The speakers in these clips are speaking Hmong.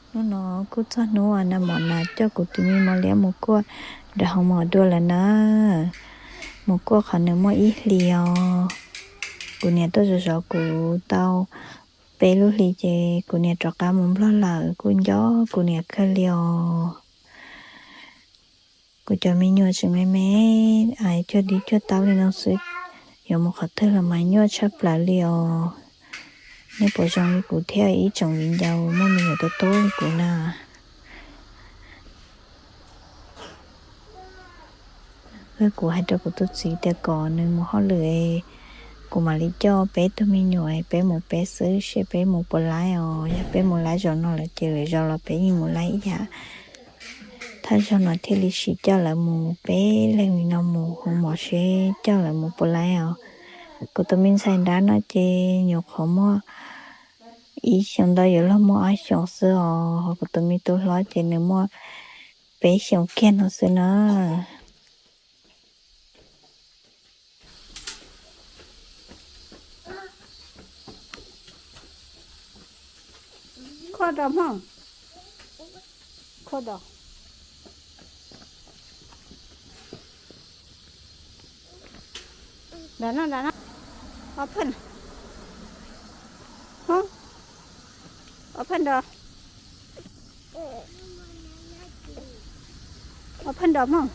Hnub no kuj txog hnub uas nag mom nas coj kuv tus me mos liab mus kuaj nram hoos mom dua lawm na. Mus kuaj qhov nws muaj ib hlis os. Kuv niam tuaj zov zov kuv tau peb lub hlis ces kuv niam rov qab mus Nplog lawm, kuj nco kuv niam kawg li os. Kuv cov me nyuam tseem me me, cuag dib cuag taub li no xwb, yuav mus qhov twg los mas nyuaj tshaj plaws li os. Nej puas zoo li kuv thiab ib tsoom viv ncaus muaj me nyuam tuab tuab li kuv na? Kuv hais rau kuv tus txiv tias kom nws mus hauj lwm, kuv mam li coj peb tug me nyuam peb mus peb xwb seb peb mus puas laib os. Yog peb mus laib zaum no lawm ces lwm zaus los peb yeej mus laib ib yam. Thawj zaug no thiaj li sim coj lawv mus, peb leeg li no mus hoos mom seb coj lawv mus puas laib os. Kuv tus me ntxhais nrab no ces nyuam qhuav muaj ib xyoos ntau, yuav luag muaj ob xyoos xwb os. Ho kuv tus me tub hlob ces nws muaj peb xyoos kiag no xwb na. Khuaj do Hmoob, khuaj do. Nram no, nram no. Ob pheej, ob pheej do, ob pheej do Hmoob.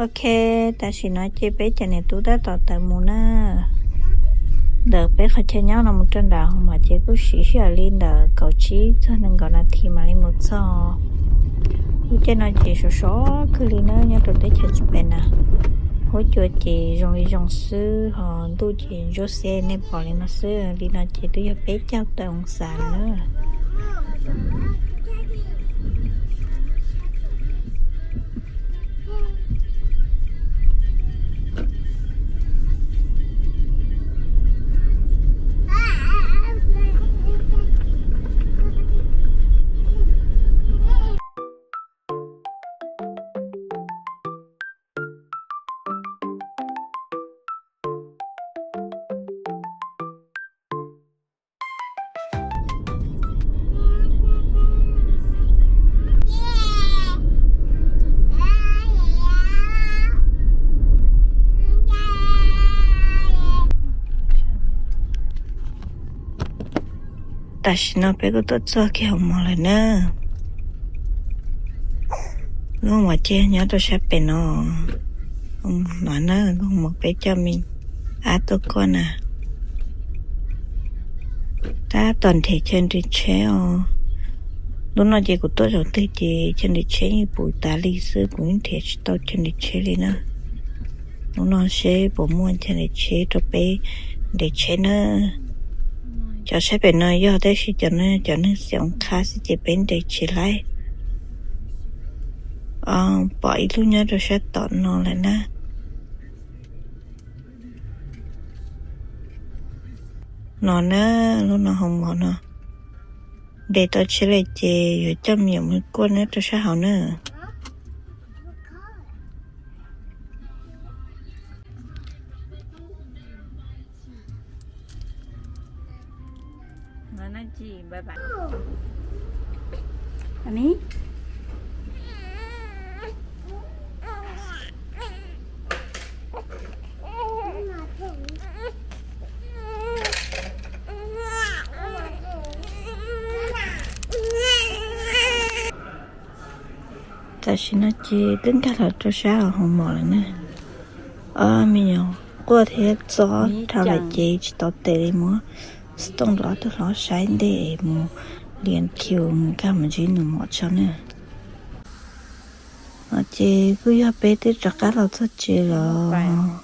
Ok, tam sim no ces peb cov niam tub tab tom tawm mus na. Ntawm peb qhov chaw nyob no mus rau nram hoos mom ces kuj siv sij hawm li ntawm kaum tsib txog nees nkaum nas this mam li mus txog. Lub caij no ces sov sov kawg li na, nyob rau teb chaws Spain na. Huab cua ces zoo li zoo xwb ho ntuj ces ntsuab xiab nej pom li no xwb. Li no ces twb yog peb caug tawm oo xas na. Tam sim no peb kuj tuaj txog kiag hoos mom lawm na. Lub hoos mom ces nyob rau sab pem no, no na, lub hoos mom peb coj me ab tuaj kuaj na. Tab tom nrhiav chaw nres tsheb os. Lub no ces kuv tuaj zaum twg ces chaw nres tsheb yeej puv tas li xwb, kuv yeej nrhiav tsis tau chaw nres tsheb li na. Lub no seb puas muaj chaw nres tsheb rau peb Nres tsheb na. Cov saib pem no yog tab sis cov no cov neeg xyoo qha xwb ces peb nres tsheb laij. Pom ib lub nyob rau sab tom no lawm na. No na, lub no hoo mom no. Nres tau tsheb lawm ces yuav coj me nyuam mus kuaj nyob rau sab hauv na. Tam sim no ces twb nkag los rau sab hoo mom lawm na. Ob me nyuam quaj thiab txob dhau lawm ces tsis tau tes li, muab xov tooj rau ob tug hlob saib ntej es mus lias khiu mus nkag mus ntsib nus mom tso na. No ces kuj yog peb twb rov qab los txog tsev lawm.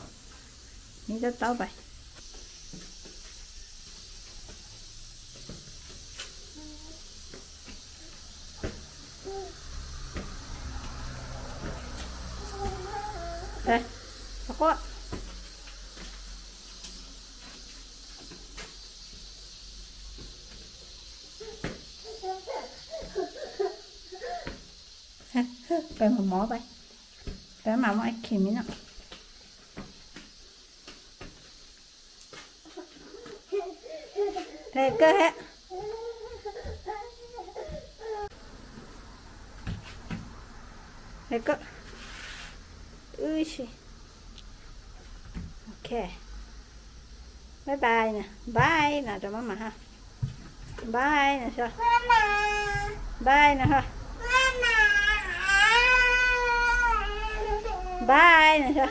Peb mus mov peb, peb mam muaj ib khim mi no. Let's go. Let's go. Ui si. Ok. Bye bye nè. Bye nè rau mama ha. Bye nè so. Bye nè ha. Bye nè so.